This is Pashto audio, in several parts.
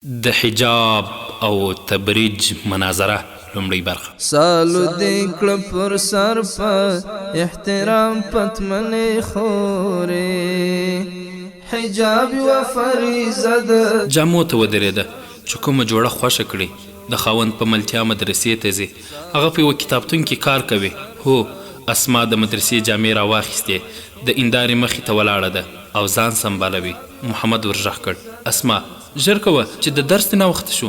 د حجاب او تبریج مناظره لومړۍ برخه. سالو دې کړه پر سر په احترام پتمنې خورې حجاب یوه فریضه ده. جامو ته ودرېده چې کومه جوړه خوښه کړي، د خاوند په ملتیا مدرسې ته ځي. هغه په یوه کتابتون کې کار کوي. هو، اسما د مدرسې جامې راواخیستې، د اندارې مخې ته ولاړه ده او ځان سمبالوي. محمد ورږغ کړ، اسما! ژر کوه چې د درس دې ناوخته شو.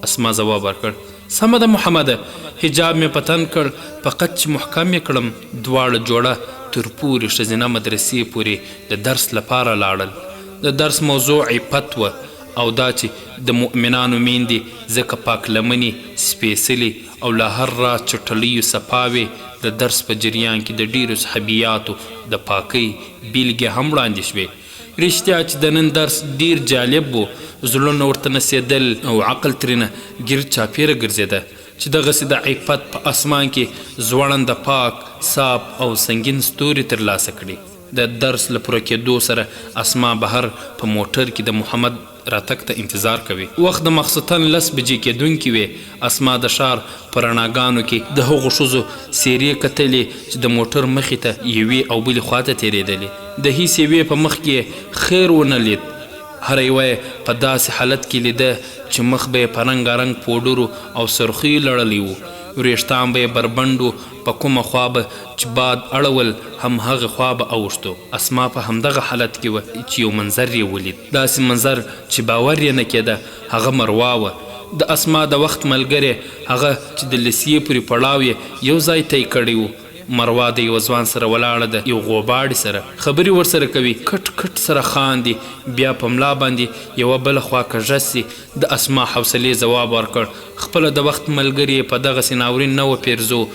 اسما ځواب ورکړ، سمه ده محمده! حجاب مې په تن کړ، فقط چې محکم یې کړم. دواړه جوړه تر پورې ښځینه مدرسې پورې د درس لپاره لاړل. د درس موضوع عفت وه او دا چې د مؤمنانو میندې ځکه پاک لمنې، سپېڅلې او له هر راز چټلیو صفا وې، د درس په جریان کې د ډېرو صحابیاتو د پاکۍ بېلګې هم وړاندې شوې. رښتیا چې د نن درس ډیر جالب وو، زړونه ورته نڅېدل او عقل ترینه ګرد چاپیره ګرځېده چې دغسې د عفت په اسمان کې ځوړنده پاک، صاف او سنګین ستوري تر لاسه کړي. د درس له پوره کېدو سره اسما بهر په موټر کې د محمد راتګ ته انتظار کوي. وخت د ماخستن لس بجې کېدونکې وې، اسما د ښار په رڼاګانو کې د هغو ښځو څېرې کتلې چې د موټر مخې ته یوې او بلې خوا ته تېرېدلې. د هیڅ یوې په مخ کې یې خیر و نه لید. هره یوه یې په داسې حالت کې لیده چې مخ به یې په رنګارنګ پوډرو او سرخیو لړلی و، وریښتان به یې بربنډ وو، په کومه خوا به چې باد اړول هم هغې خوا به اوښتو. اسما په همدغه حالت کې وه چې یو منظر یې ولید. داسې منظر چې باور یې نه کېده، هغه مروا وه. د اسما د وخت ملګرې، هغه چې د لیسیې پورې پړاو یې یو ځای طی کړی و. مروا د یوه ځوان سره ولاړه ده، یو غوباړي سره. خبرې ورسره کوي، کټ کټ سره خاندي، بیا په ملا باندې یوه بله خوا کږه شي. د اسما حوصلې ځواب ورکړ. خپله د وخت ملګرې یې په دغسې ناورین نه وه پېرزو.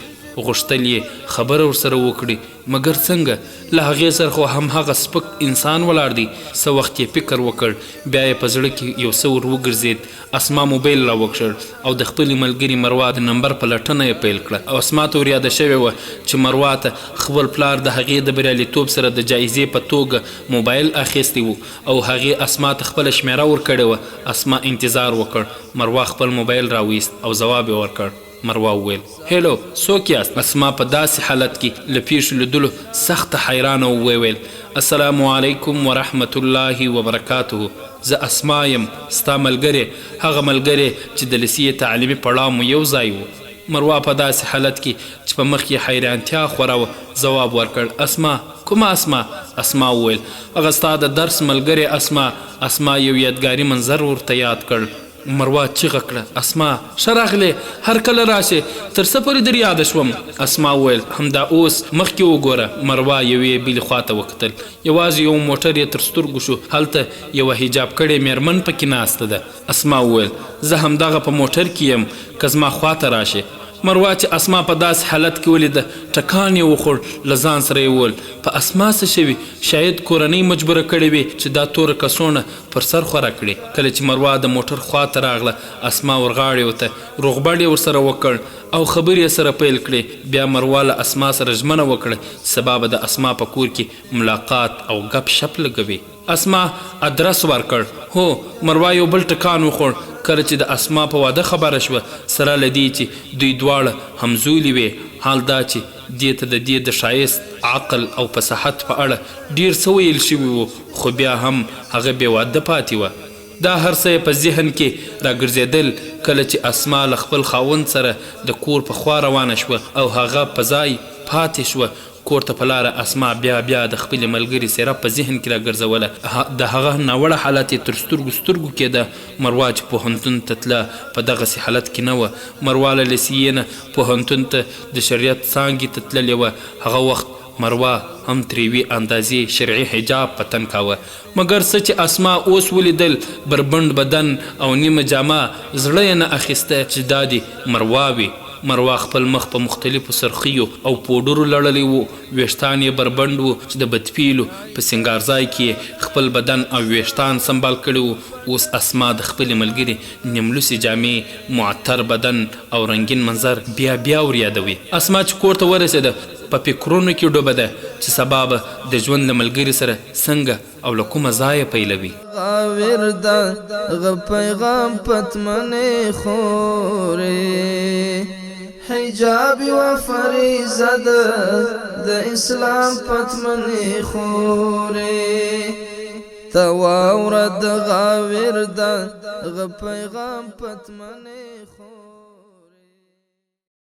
غوښتل یې خبره ورسره وکړي، مګر څنګه؟ له هغې سره خو همهغه سپک انسان ولاړ دی. څه وخت یې فکر وکړ، بیا یې په زړه کې یو څه ور وګرځېد. اسما موبایل راوکښ او د خپلې ملګرې مروا د نمبر پلټنه یې پیل کړه. اسما ته وریاده شوې وه چې مروا ته خپل پلار د هغې د بریالیتوب سره د جایزې په توګه موبایل اخیستی و او هغې اسما ته خپله شمېره ورکړې وه. اسما انتظار وکړ. مروا خپل موبایل راویست او ځواب یې ورکړ. مروا وویل، هیلو، څوک یاست؟ اسما په داسې حالت کې له پېښې لیدلو سخته حیرانه وه، ویې ویل، السلام علیکم ورحمة الله وبرکاته، زه اسما یم، ستا ملګرې، هغه ملګرې چې د لیسیې تعلیمي پړاو مو یو ځای و. مروا په داسې حالت کې چې په مخ یې حیرانتیا خوره وه، ځواب ورکړ، اسما؟ کومه اسما؟ اسما وویل، هغه ستا د درس ملګرې اسما. اسما یو یادګاري منظر ورته یاد کړ. مروا چیغه کړه، اسما! ښه راغلې، هر کله راشې، تر څه پورې در یاده شوم؟ اسما وویل، همدا اوس، مخکې وګوره. مروا یوې بلې خوا ته وکتل، یوازې یو موټر یې تر سترګو شو، هلته یوه حجاب کړې مېرمن په کې ناسته ده. اسما وویل، زه همدغه په موټر کې یم، که زما خوا ته راشې. مروا چې اسما په داسې حالت کې ولیده، ټکان یې وخوړ، له ځان سره یې وویل، په اسما څه شوي؟ شاید کورنۍ مجبوره کړې وي چې دا توره کڅوڼه پر سر خوره کړي. کله چې مروا د موټر خوا ته راغله، اسما ورغاړې وته، روغبړ یې ورسره وکړ او خبرې یې سره پیل کړې. بیا مروا له اسما سره ژمنه وکړه چې سبا به د اسما په کور کې ملاقات او ګپ شپ لګوي. اسما ادرس ورکړ. هو، مروا یو بل ټکان وخوړ، کله چې د اسما په واده خبره شوه، سره له دې چې دوی دواړه همزولي وې، حال دا چې دې ته د دې د ښایست، عقل او فصاحت په اړه ډېر څه ویل شوي وو، خو بیا هم هغه بې واده پاتې وه. دا هر څه یې په ذهن کې راګرځېدل، کله چې اسما له خپل خاوند سره د کور په خوا روانه شوه او هغه په ځای پاتې شوه، کور ته په لاره اسما بیا بیا د خپلې ملګرې څېره په ذهن کې راګرځوله، د هغه ناوړه حالت یې تر سترګو سترګو کېده، مروا چې پوهنتون ته تله په دغسې حالت کې نه وه، مروا له لېسیې نه پوهنتون ته د شریعت څانګې ته تللې وه، هغه وخت مروا هم تر یوې اندازې شرعي حجاب په تن کاوه، مګر څه چې اسما اوس ولیدل، بربنډ بدن او نیمه جامه، زړه یې نه اخیسته چې دا دې مروا وي. مروا خپل مخ په مختلفو سرخیو او پوډرو لړلی و، ویښتان یې بربنډ وو چې د بدپیلو په سینګارځای کې یې خپل بدن او ویښتان سمبال کړي وو. اوس اسما د خپلې ملګرې نیملوڅې جامې، معطر بدن او رنګین منظر بیا بیا وریادوي. اسما چې کور ته ورسېده، په فکرونو کې ډوبه ده چې سبا به د ژوند له ملګري سره څنګه او له کومه ځایه پیلوي. غاویر د غ پیغام پتمنې خورې، حجاب یوه فریضه ده د اسلام پتمنې خورې، ته واوره د غاویر د غ پیغام پتمنې خورې.